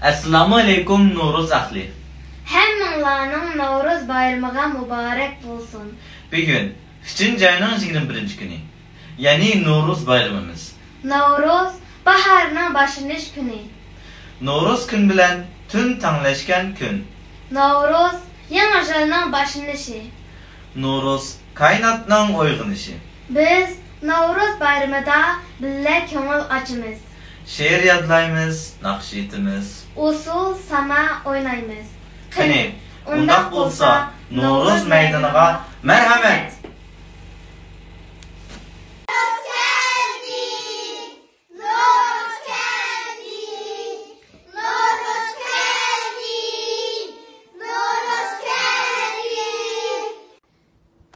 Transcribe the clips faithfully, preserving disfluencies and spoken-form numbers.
ئەسسالامۇ ئەلەيكۇم نورۇز ئەھلى. ھەممىڭلارنىڭ نورۇز بايرىمىغا مۇبارەك بولسۇن. بۈگۈن ئۈچىنچى ئاينىڭ يىگىرمە بىرىنچى كۈنى، يەنى نورۇز بايرىمىمىز. نورۇز، باھارنىڭ باشلىنىش كۈنى. نورۇز كۈن بىلەن تۈن تەڭلەشكەن كۈن. نورۇز، يېڭى يىلنىڭ باشلىنىشى. نورۇز، كائىناتنىڭ ئويغىنىشى. بىز نورۇز بايرىمىدا بىللە كۆڭۈل ئاچىمىز. شېئىر يادلايمىز، ناخشا ئېيتىمىز. ئۇسسۇل ساما ئوينايمىز. قېنى، قېنى، ئۇنداق ئۇنداق بولسا، بولسا، نورۇز نورۇز مەيدىنىغا مەيدىنىغا مەرھەمەت! نورۇز كەلدى! نورۇز كەلدى! نورۇز كەلدى!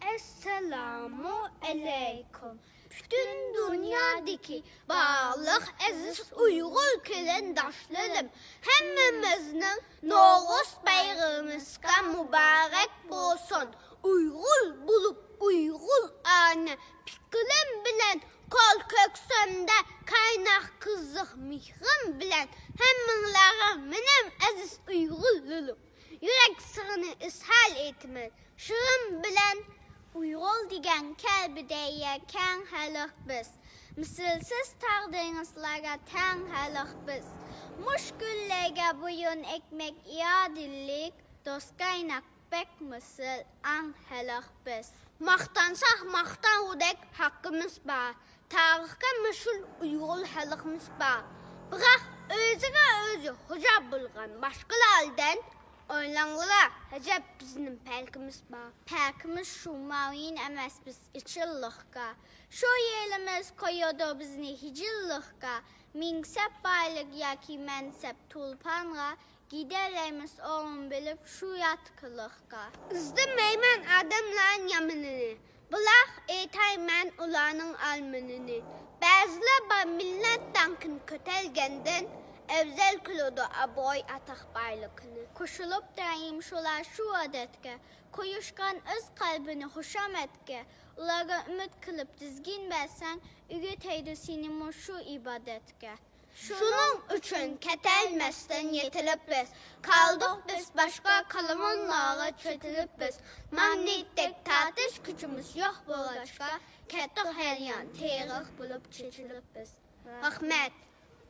ئەسسالامۇ ئەلەيكۇم. پۈتۈن دۇنيادىكى بارلىق ئەزىز ئۇيغۇر قېرىنداشلىرىم، ھەممىمىزنىڭ نورۇز بايرىمىمىزغا مۇبارەك بولسۇن. ئۇيغۇر بولۇپ، ئۇيغۇرئانە پىكرىم بىلەن، قول كۆكسۈمدە قايناق قىزىق مېھرىم بىلەن، ھەممىڭلارغا مېنىڭ ئەزىز ئۇيغۇرلىرىم، يۈرەك سىرىنى ئىزھار ئېيتىمەن. شېئىرىم بىلەن. ئۇيغۇر دېگەن كەبى دەريا كەڭ خەلق بىز، مىسلىسىز تاغ دېڭىزلارغا تەڭ خەلق بىز. مۇشۇ گۈللەرگە بويۇن ئەگمەك ئىرادىلىك، دوست قايناق بەك مىسىل ئاڭ خەلق بىز. ماختانساق ماختانغۇدەك ھەققىمىز بار، تارىخقا مەشھۇر ئۇيغۇر خەلقىمىز بار. بىراق ئۆزىگە ئۆزى خوجا بولغان باشقىلاردىن ئويلاڭلار، ئەجەب بىزنىڭ پەرقىمىز بار. پەرقىمىز شۇ، ماۋۇيۇن ئەمەس بىز ئىچىللىققا. شۇ يېرىمىز قويىدۇ بىزنى ھىجىللىققا. مىڭسەپ بايلىق ياكى مەنسەپ تۇلپانغا، گىدەلەيمىز ئورۇن بىلىپ شۇ ياتقىلىققا. ئىزدىمەيمەن ئادەملەرنىڭ يامىنىنى، بىراق ئېيتايمەن ئۇلارنىڭ ئارمىنىنى. بەزىلەر بار مىللەت داڭقىنى كۆتەرگەندىن، ئەۋزەل قىلىدۇ ئابرۇي ئاتاق بايلىقىنى. قوشۇلۇپ دائىم شۇلار شۇ ئادەتكە، قويۇشقان ئۆز قەلبىنى خۇشامەتكە. ئۇلارغا ئۈمىد قىلىپ تىزگىن بەرسەڭ، ئۆگىتەيدۇ سېنىمۇ شۇ ئىبادەتكە. شۇنىڭ ئۈچۈن كېتەلمەستىن يېتىلىپ بىز، قالدۇق بىز باشقا قىلىمۇللارغا چېتىلىپ بىز. ماگنىتتەك تارتىش كۈچىمىز يوق بولغاچقا، كەتتۇق ھەر يان تېرىق بولۇپ چېچىلىپ بىز. رەھمەت.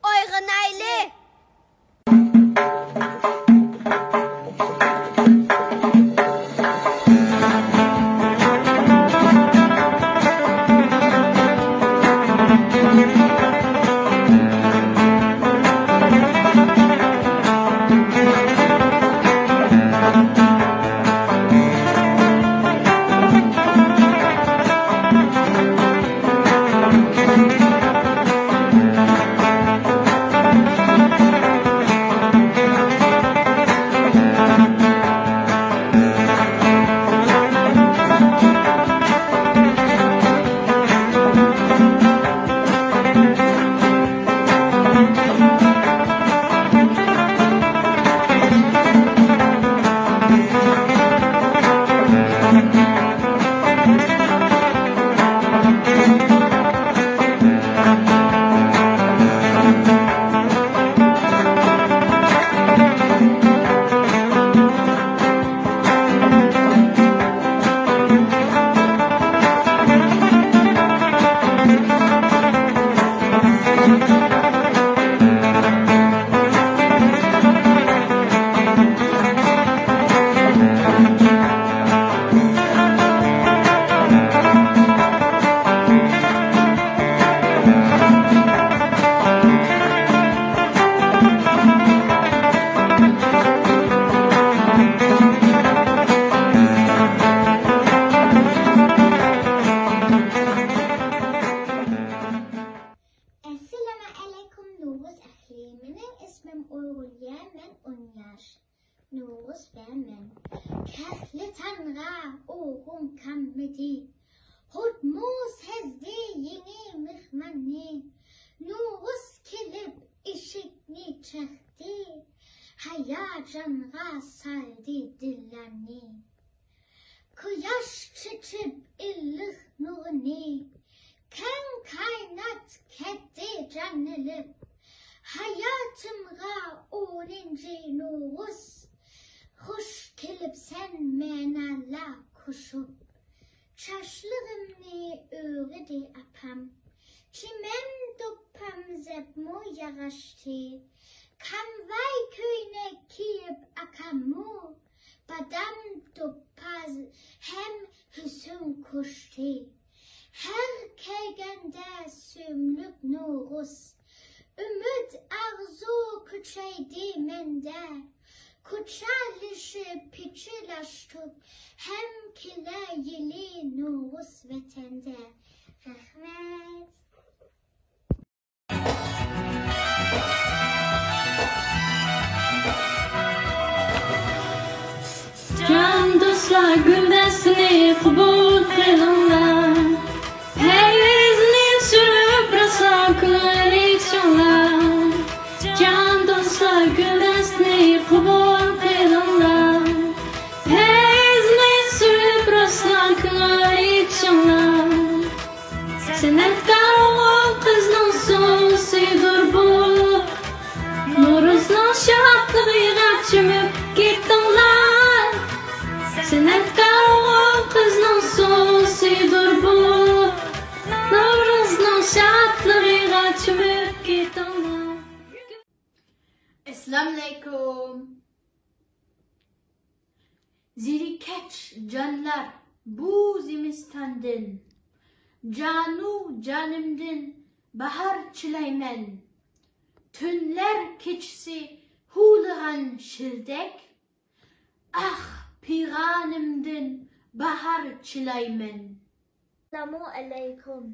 ئويغىنايلى! ئەسسالامۇ ئەلەيكۇم نورۇز ئەھلى، مېنىڭ ئىسمىم ئۇيغۇرىيە، مەن ئون ياش. نورۇز ۋە مەن. كەخلى تەڭرە ئورۇن قالمىدى، ھودمۇ سەزدى يېڭى مېھماننى. نورۇز كېلىپ ئىشىكنى چەكتى، ھاياجانغا سالدى دىللارنى. قۇياش چېچىپ ئىللىق نۇرىنى، كەڭ كائىنات كەتتى جانلىنىپ. ھايات بېشىمغا ئونىنچى نورۇز، خۇش كېلىپسەن مەنىلەر قوشۇپ. چاچلىرىمنى ئۆرىدى ئاپام، چىمەن دوپپام زەپمۇ ياراشتى. كامزاي كۆينەك كىيىپ ئاكاممۇ، بادام دوپپا ھەم ھۆسن قوشتى. ھەر كەلگەندە سۆمۈرۈپ نورۇز، ئۈمىد ئارزۇ كۈچەيدى مەندە. كۇچالىشىپ پىچىرلاشتۇق، ھەم كېلەر يىلى نورۇز ۋەتەندە. رەھمەت. جان دوستلار، گۈلدەستىنى قوبۇل قىلىڭلار. پەيزىنى سۈرۈپ راسا كۆڭۈل ئېچىڭلار. جان دوستلار، گۈلدەستىنى قوبۇل قىلىڭلار. پەيزىنى سۈرۈپ راسا كۆڭۈل ئېچىڭلار. سەنئەتكار ئوغۇل قىزنىڭ سۇسىدۇر بۇ. نورۇزنىڭ شادلىقىغا چۆمۈپ كېتىڭلار. سەنئەتكار ئوغۇل قىزنىڭ سۇسىدۇر بۇ. نورۇزنىڭ شادلىقىغا چۆمۈپ كېتىڭلار. ئەسسالامۇئەلەيكۇم. زېرىككەچ جانلار بۇ زىمىستاندىن، جانۇ جانىمدىن باھار چىلايمەن. تۈنلەر كېچىسى ھۇۋلىغان شىردەك، ئاھ، پىغانىمدىن باھار چىلايمەن. ئەسسالامۇ ئەلەيكۇم.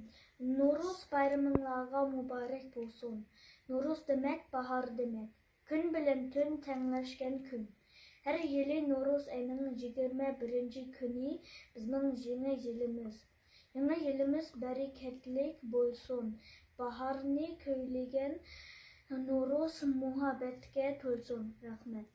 نورۇز بايرىمىڭلارغا مۇبارەك بولسۇن. نورۇز دېمەك باھار دېمەك. كۈن بىلەن تۈن تەڭلەشكەن كۈن. ھەر يىلى نورۇز ئېيىنىڭ يىگىرمە بىرىنچى كۈنى بىزنىڭ يېڭى يىلىمىز. يېڭى يىلىمىز بەرىكەتلىك بولسۇن. باھارنى كۈيلىگەن نورۇز مۇھەببەتكە تولسۇن. رەھمەت.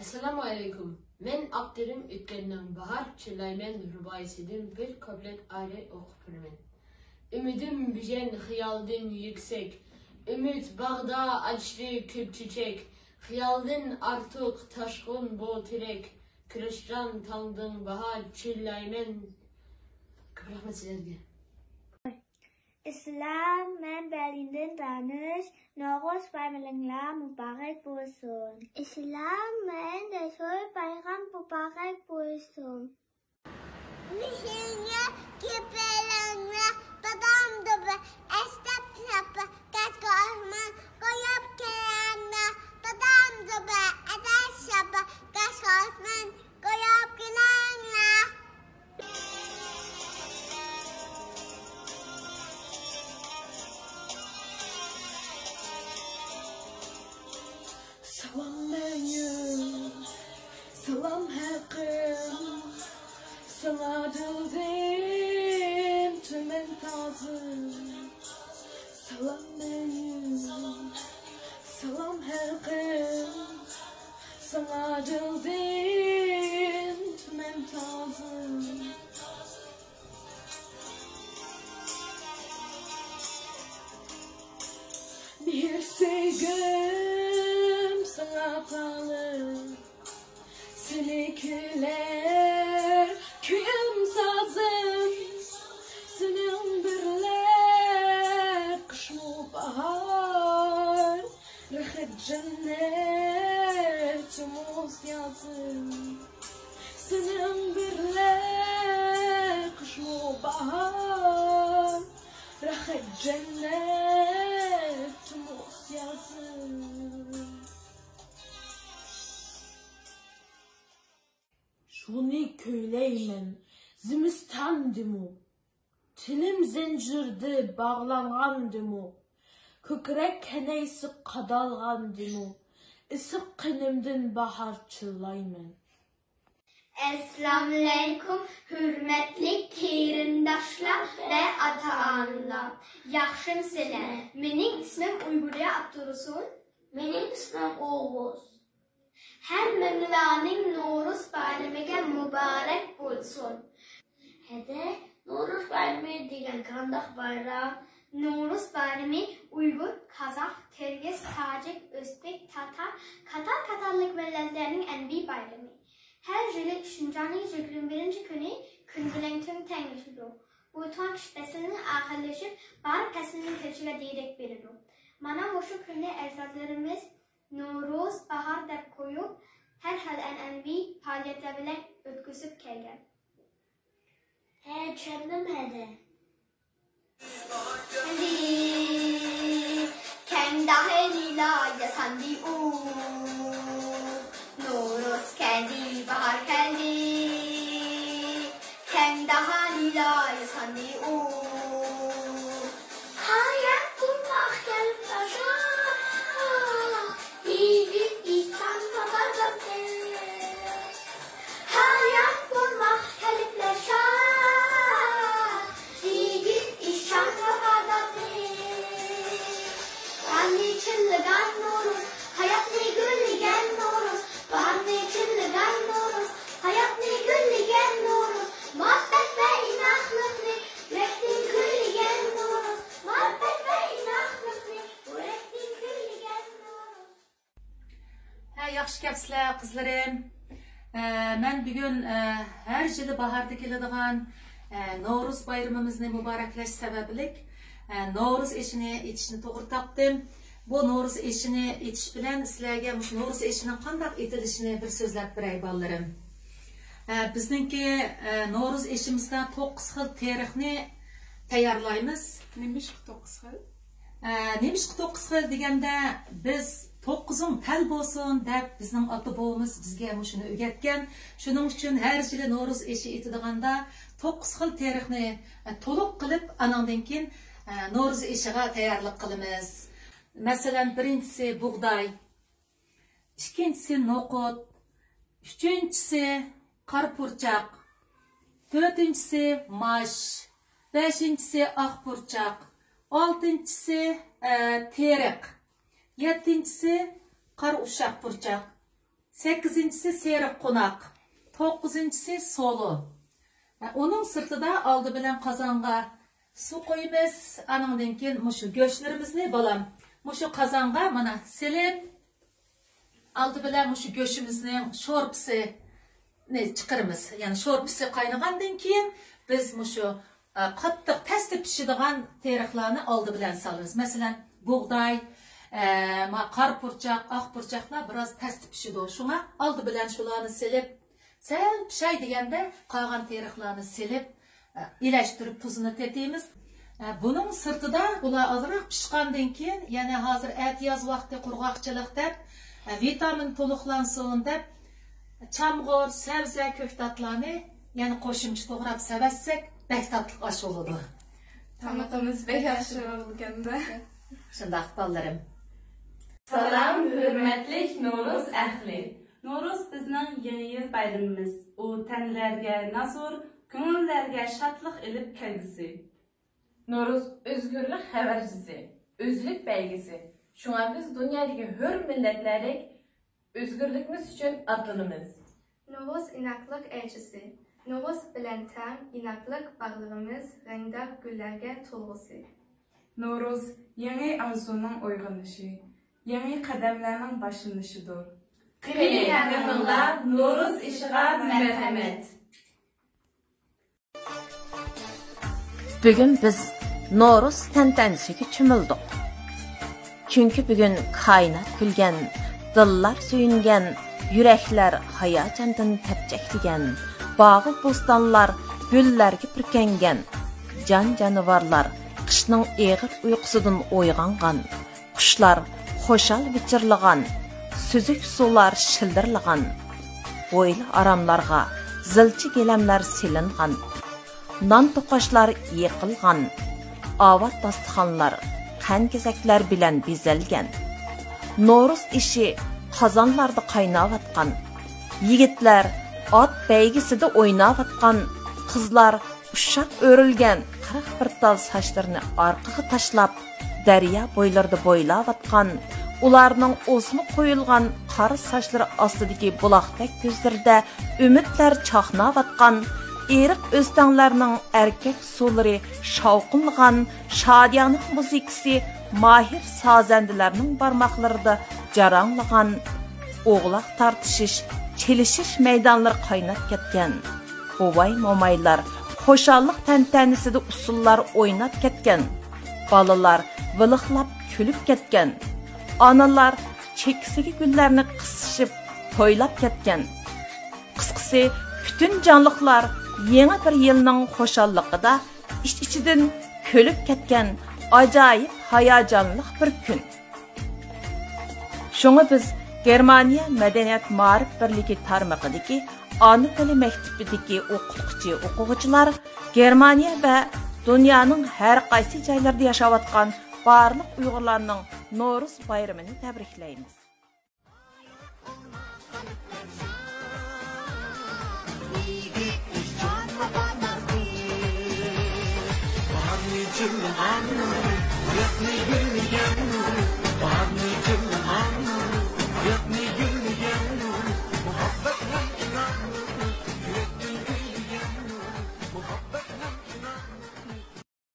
ئەسسالامۇئەلەيكۇم. مەن ئاپتورۇم ئۆتكەننىڭ باھار چىلايمەن رۇبائىيسىدىن بىر كۇپلېت ئايرى ئوقۇپ بېرىمەن. ئۈمىدىم بېجەن خىيالدىن يۈكسەك، ئۈمىد باغدا ئاچتى كۆپ چېچەك، خىيالدىن ئارتۇق تاشقۇن بۇ تىلەك، كۈرەشچان تاڭدىڭ باھار چىلايمەن. كۆپ رەھمەت سىلەرگە. ئەسسالام، مەن بەرلىندىن دانىش. نورۇز بايرىمىڭلار مۇبارەك بولسۇن. ئەسسالام، مەن رەسۇل، بايرام مۇبارەك بولسۇن. مېھرىڭنى كۆپەيلىڭلار، دادام دۇبى، ئەسلەپ ساپا، كەچكە ئاسمان، قويۇپ كېلىڭلار، دادام دۇبى، ئەدەس ساپا، كەچكە ئاسمان، قويۇپ كېلىڭلار. سالام مەيۈر، سالام ھەقىم، ساڭا دىلدىن تۈمەن تازىم. سالام مەيۈر، سالام ھەقىم، ساڭا دىلدىن تۈمەن تازىم. مېھىر سۆيگۈم ساڭا تالىپ، سېنى كۈيلەر كۈيۈم سازىم. سېنىڭ بىرلە قىشمۇ باھار، رەخت جەننەت مۇز يازىم. سېنىڭ بىرلە قىشمۇ باھار، رەخت جەننەت مۇز يازىم. شۇنى كۈيلەيمەن زىمىستاندىمۇ، تىلىم زەنجىردە باغلانغاندىمۇ، كۆكرەك كەنەيسى قادالغاندىمۇ، ئىسسىق قېنىمدىن باھار چىللايمەن. ئەسسالامۇئەلەيكۇم، ھۆرمەتلىك قېرىنداشلار ۋە ئاتا-ئانىلار. ياخشىمۇسىلەر؟ مېنىڭ ئىسمىم ئۇيغۇرىيە ئابدۇرۇسۇل. مېنىڭ ئىسمىم ئوغۇز. ھەممىڭلارنىڭ نورۇز بايرىمىغا مۇبارەك بولسۇن. ھەدە، نورۇز بايرىمى دېگەن قانداق بايرام؟ نورۇز بايرىمى ئۇيغۇر، قازاق، قىرغىز، تاجىك، ئۆزبېك، تاتار، قاتار قاتارلىق مىللەتلەرنىڭ ئەنئەنىۋى بايرىمى. ھەر يىلى ئۈچىنچى ئاينىڭ يىگىرمە بىرىنچى كۈنى كۈن بىلەن تۈن تەڭلىشىدۇ. بۇ تۇڭ قىش پەسلىنىڭ ئاخىرلىشىپ، باھار پەسلىنىڭ كېلىشىگە دېرەك بېرىدۇ. مانا مۇشۇ كۈننى ئەجدادلىرىمىز نورۇز، باھار دەپ قويۇپ، ھەر خىل ئەنئەنىۋى پائالىيەتلەر بىلەن ئۆتكۈزۈپ كەلگەن. ھە، چۈشەندىم ھەدە. كەڭ داھانىلار ياساندى ئۇ، نورۇز كەلدى، باھار كەلدى. كەڭ داھانىلار ياساندى ئۇ. ھايات بولماق كەلدى شا، يىگىت ئىشچان بابا دەپتى. ھايات بولماق كەلدى شا، يىگىت ئىشچان بابا دەپتى. باھارنى چىللىغان نورۇز، ھاياتنى گۈللىگەن نورۇز، باھارنى چىللىغان نورۇز، ھاياتنى گۈللىگەن نورۇز، مۇھەببەت ۋە ئىناقلىقنى يۈرەكتىن گۈللىگەن نورۇز، مۇھەببەت ۋە ئىناقلىقنى يۈرەكتىن گۈللىگەن نورۇز. ھە، ياخشى كەپسىلەر، قىزلىرىم. ئە، مەن بۈگۈن، ئە، ھەر يىلى باھاردا كېلىدىغان، ئە، نورۇز بايرىمىمىزنى مۇبارەكلەش سەۋەبلىك، ئە، نورۇز ئېشىنى ئېتىشنى توغرا تاپتىم. بۇ نورۇز ئېشىنى ئېتىش بىلەن سىلەرگە مۇشۇ نورۇز ئېشىنىڭ قانداق ئېتىلىشىنى بىر سۆزلەپ بېرەي، بالىلىرىم. ئە، بىزنىڭكى، ئە، نورۇز ئېشىمىزدا توققۇز خىل تېرىقنى تەييارلايمىز. نېمىشقا توققۇز خىل؟ ئە، نېمىشقا توققۇز خىل دېگەندە، بىز توققۇزۇڭ تەل بولسۇن دەپ بىزنىڭ ئاتا-بوۋىمىز بىزگە مۇشۇنى ئۆگەتكەن. شۇنىڭ ئۈچۈن ھەر يىلى نورۇز ئېشى ئېتىدىغاندا توققۇز خىل تېرىقنى، ئە، تولۇق قىلىپ، ئانىڭدىن كېيىن، ئە، نورۇز ئېشىغا تەييارلىق قىلىمىز. مەسىلەن، بىرىنچىسى بۇغداي، ئىككىنچىسى نوقۇت، ئۈچىنچىسى قارا پۇرچاق، تۆتىنچىسى ماش، بەشىنچىسى ئاق پۇرچاق، ئالتىنچىسى، ئە، تېرىق، يەتتىنچىسى قارا ئۇششاق پۇرچاق، سەككىزىنچىسى سېرىق قوناق، توققۇزىنچىسى سولۇ. ھە، ئۇنىڭ سىرتىدا ئالدى بىلەن قازانغا سۇ قۇيىمىز. ئانىڭدىن كېيىن مۇشۇ گۆشلىرىمىزنى، بالام، مۇشۇ قازانغا مانا سېلىپ، ئالدى بىلەن مۇشۇ گۆشىمىزنىڭ شورپىسىنى چىقىرىمىز. يەنى شورپىسى قاينىغاندىن كېيىن بىز مۇشۇ، ئە، قاتتىق تەستە پىشىدىغان تېرىقلارنى ئالدى بىلەن سالىمىز. مەسىلەن، بۇغداي، ئە، ما-، قارا پۇرچاق، ئاق پۇرچاقلار بىراز تەستە پىشىدۇ. شۇڭا ئالدى بىلەن شۇلارنى سېلىپ، سەل پىشاي دېگەندە قالغان تېرىقلارنى سېلىپ، ئىلەشتۈرۈپ تۇزىنى تېتىيمىز. بۇنىڭ سىرتىدا بۇلار ئازراق پىشقاندىن كېيىن، يەنە ھازىر ئەتىياز ۋاقتى قۇرغاقچىلىق دەپ، ۋىتامىن تولۇقلانسۇن دەپ، چامغۇر، سەۋزە، كۆكتاتلارنى يەنە قوشۇمچە توغراپ سېۋەتسەك، بەك تاتلىق ئاش بولىدۇ. تامىقىمىز بەك ياخشى بولىدىكەن-دە. شۇنداق، بالىلىرىم. سالام، ھۆرمەتلىك نورۇز ئەھلى! نورۇز بىزنىڭ يېڭى يىل بايرىمىمىز. ئۇ تەنلەرگە نازۇر، كۆڭۈللەرگە شادلىق ئېلىپ كەلگۈسى. نورۇز ئۆزگۈرلۈك خەۋەرچىسى، ئۆزلۈك بەيگىسى. شۇڭا بىز دۇنيادىكى ھۆر مىللەتلەردەك ئۆزگۈرلۈكىمىز ئۈچۈن ئاتلىنىمىز. نورۇز ئىناقلىق ئەلچىسى. نورۇز بىلەن تەڭ ئىناقلىق باغلىرىمىز رەڭدار گۈللەرگە تولغۇسى. نورۇز يېڭى ئارزۇنىڭ ئويغىنىشى، يېڭى قەدەملەرنىڭ باشلىنىشىدۇر. قېنى، ھەممىڭلار نورۇز ئېشىغا مەرھەمەت! بۈگۈن بىز نورۇز تەنتەنىسىگە چۆمۈلدۇق. چۈنكى بۈگۈن كائىنات كۈلگەن، دىللار سۆيۈنگەن، يۈرەكلەر ھاياجاندىن تەپچەكلىگەن، باغۇ بوستانلار گۈللەرگە پۈركەنگەن، جان جانىۋارلار قىشنىڭ ئېغىر ئۇيقۇسىدىن ئويغانغان، قۇشلار خۇشال ۋىچىرلىغان، سۈزۈك سۇلار شىلدىرلىغان، ھويلا ئاراملارغا زىلچە گىلەملەر سېلىنغان، نان توقاچلار يېقىلغان، ئاۋات داستىخانلار قەن-كېسەكلەر بىلەن بېزەلگەن. نورۇز ئېشى قازانلاردا قايناۋاتقان، يىگىتلەر ئات بەيگىسىدە ئويناۋاتقان، قىزلار ئۇششاق ئۆرۈلگەن قىرىق بىر تال ساچلىرىنى ئارقىغا تاشلاپ، دەريا بويلىرىدا بويلاۋاتقان، ئۇلارنىڭ ئوسما قويۇلغان قارا ساچلىرى ئاستىدىكى بۇلاقتەك كۆزلىرىدە ئۈمىدلەر چاقناۋاتقان، ئېرىق ئۆستەڭلەرنىڭ ئەركەك سۇلىرى شاۋقۇنلىغان، شادىيانە مۇزىكىسى ماھىر سازەندىلەرنىڭ بارماقلىرىدا جاراڭلىغان، ئوغلاق تارتىشىش، چېلىشىش مەيدانلىرى قايناپ كەتكەن. بوۋاي-مومايلار خۇشاللىق تەنتەنىسىدە ئۇسسۇللار ئويناپ كەتكەن. بالىلار ۋىلىقلاپ كۈلۈپ كەتكەن. ئانىلار چېكىسىگە گۈللەرنى قىسىشىپ تويلاپ كەتكەن. قىسقىسى، پۈتۈن جانلىقلار يېڭى بىر يىلنىڭ خۇشاللىقىدا ئىچ-ئىچىدىن كۈلۈپ كەتكەن ئاجايىپ ھاياجانلىق بىر كۈن. شۇڭا بىز گېرمانىيە مەدەنىيەت مائارىپ بىرلىكى تارمىقىدىكى ئانا تىلى مەكتىپىدىكى ئوقۇتقۇچى-ئوقۇغۇچىلار، گېرمانىيە ۋە دۇنيانىڭ ھەر قايسى جايلىرىدا ياشاۋاتقان بارلىق ئۇيغۇرلارنىڭ نورۇز بايرىمىنى تەبرىكلەيمىز.